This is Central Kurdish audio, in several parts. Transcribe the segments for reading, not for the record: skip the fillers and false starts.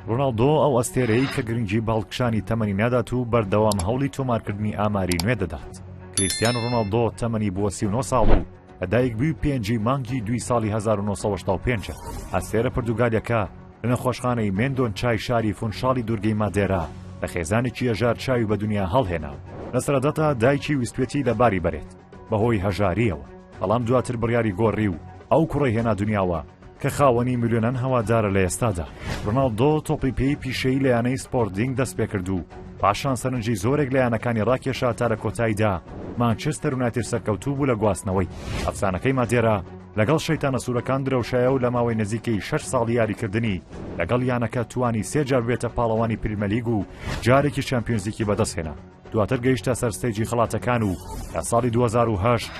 ڕۆناڵدۆ ئەو ئەستێرەیەی کە گرنگی بە هەڵکشانی تەمەنی نادات و بەردەوام هەوڵی تۆمارکردنی ئاماری نوێ دەدات. کریستیانۆ ڕۆناڵدۆ تەمەنی بووە 39 ساڵ و لەدایکبووی پێنجی مانگی دووی ساڵی 1985. ئەستێرە پرتوگالیەکە لە نەخۆشخانەی مێندۆنچای شاری فونشاڵی دوورگەی مادێرا لە خێزانێکی هەژار چاوی بە دنیا هەڵهێنا. لە سەرەتادا دایکی ویستوێتی لەباری بەرێت بەهۆی هەژارییەوە، بەڵام دواتر بڕیاری گۆڕی و ئەو کوڕەی هێنا دنیاوە کە خاوەنی ملیۆنان هەوادارە لە ئێستادا. ڕۆناڵدۆ تۆپی پێی پیشەیی لە یانەی سپۆرتینگ دەستپێکرد و پاشان سەرنجی زۆرێک لە یانەکانی ڕاکێشا تا لە کۆتاییدا مانچستەر یونایتد سەرکەوتوو بوو لە گواستنەوەی. ئەفسانەکەی مادێرا لەگەڵ شەیتانە سوورەکان درەوشایە و لە ماوەی نزیکەی شەش ساڵ یاریکردنی لەگەڵ یانەکە توانی سێ جار ببێتە پاڵەوانی پریمەلیگ و جارێکی چامپیۆنزلیگی بەدەستهێنا. دواتر گەیشتە سەر ستەیجی خەڵاتەکان و لە ساڵی 2008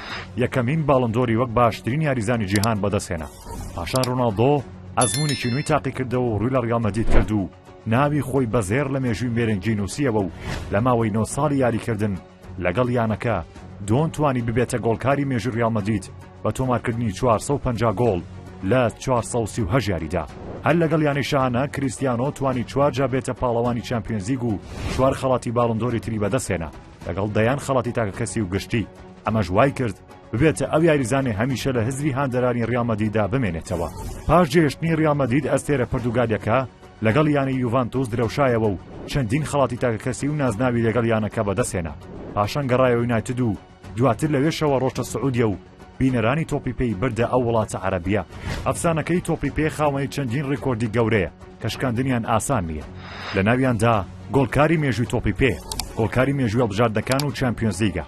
یەکەمین باڵندۆری وەک باشترین یاریزانی جیهان بەدەستهێنا. پاشان ڕۆناڵدۆ ئەزموونێکی نوێی تاقیکردەوە و ڕووی لە ڕیاڵ مەدرید کرد و ناوی خۆی بە زێڕ لە مێژووی مێرنگی نووسیەوە و لە ماوەی نۆ ساڵی یاریکردن لەگەڵ یانەکە دۆن توانی ببێتە گۆڵکاری مێژووی ڕیاڵ مەدرید بە تۆمارکردنی 450 گۆڵ لە 438 یاریدا. هەر لەگەڵ یانەی شاهانە کریستیانۆ توانی چوار جار بێتە پاڵەوانی چامپیۆنزلیگ و چوار خەڵاتی باڵندۆری تری بەدەستهێنا لەگەڵ دەیان خەڵاتی تاکەکەسی و گشتی، ئەمەش وای کرد ببێتە ئەو یاریزانەی هەمیشە لە هزری هاندەرانی ڕیاڵ مەدریددا بمێنێتەوە. پاش جێهێشتنی ڕیاڵ مەدرید ئەستێرە پرتوگالیەکە لەگەڵ یانەی یوڤانتوس درەوشایەوە و چەندین خەڵاتی تاکەکەسی و نازناوی لەگەڵ یانەکە بەدەستهێنا. پاشان گەڕایەوە یونایتد و دواتر لەوێشەوە ڕۆشتە سعودیە و بینەرانی تۆپی پێی بردە ئەو وڵاتە عەرەبیە. ئەفسانەکەی تۆپی پێ خاوەنی چەندین ڕیکۆردی گەورەیە کە شکاندنیان ئاسان نییە، لە ناویاندا گۆڵکاری مێژووی تۆپی پێ، گۆڵکاری مێژووی هەڵبژاردنەکان و چامپیۆنزلیگە،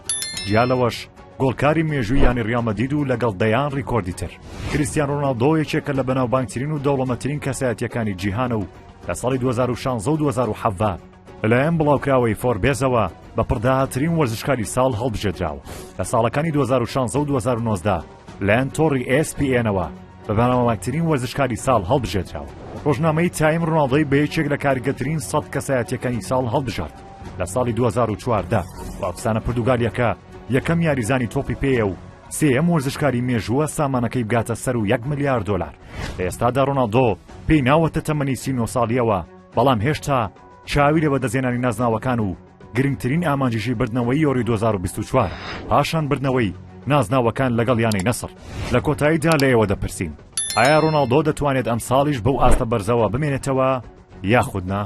جیا لەوەش گۆڵکاری مێژووی یانەی ڕیاڵ مەدرید و لەگەڵ دەیان ڕیکۆردی تر. کریستیان ڕۆناڵدۆ یەکێکە لە بەناوبانگترین و دەوڵەمەندترین کەسایەتییەکانی جیهانە و لە ساڵی 2016 و 2017 لەلایەن بڵاوکراوەی فۆربێزەوە بە پڕداهاتترین وەرزشکاری ساڵ هەڵبژێردراوە. لە ساڵەکانی 2016 و 2019 لەلایەن تۆڕی ئێس پی ئێنەوە بە بەناوبانگترین وەرزشکاری ساڵ هەڵبژێردراوە. ڕۆژنامەی تایم ڕۆناڵدۆی بە یەکێک لە کاریگەرترین 100 کەسایەتییەکانی ساڵ هەڵبژارد لە ساڵی 2014 و ئەفسانە پرتوگالییەکە یەکەم یاریزانی تۆپی پێیە و سێیەم وەرزشکاری مێژووە سامانەکەی بگاتە سەروو یەک ملیار دۆلار. لە ئێستادا ڕۆناڵدۆ پێی ناوەتە تەمەنی 39 ساڵییەوە، بەڵام هێشتا چاوی لە بەدەستهێنانی نازناوەکان و گرنگترین ئامانجیشی بردنەوەی یۆرۆی 2024 پاشان بردنەوەی نازناوەکان لەگەڵ یانەی نەسڕ. لە کۆتاییدا لە ئێوە دەپرسین ئایا ڕۆناڵدۆ دەتوانێت ئەمساڵیش بەو ئاستە بەرزەوە بمێنێتەوە یاخود نا؟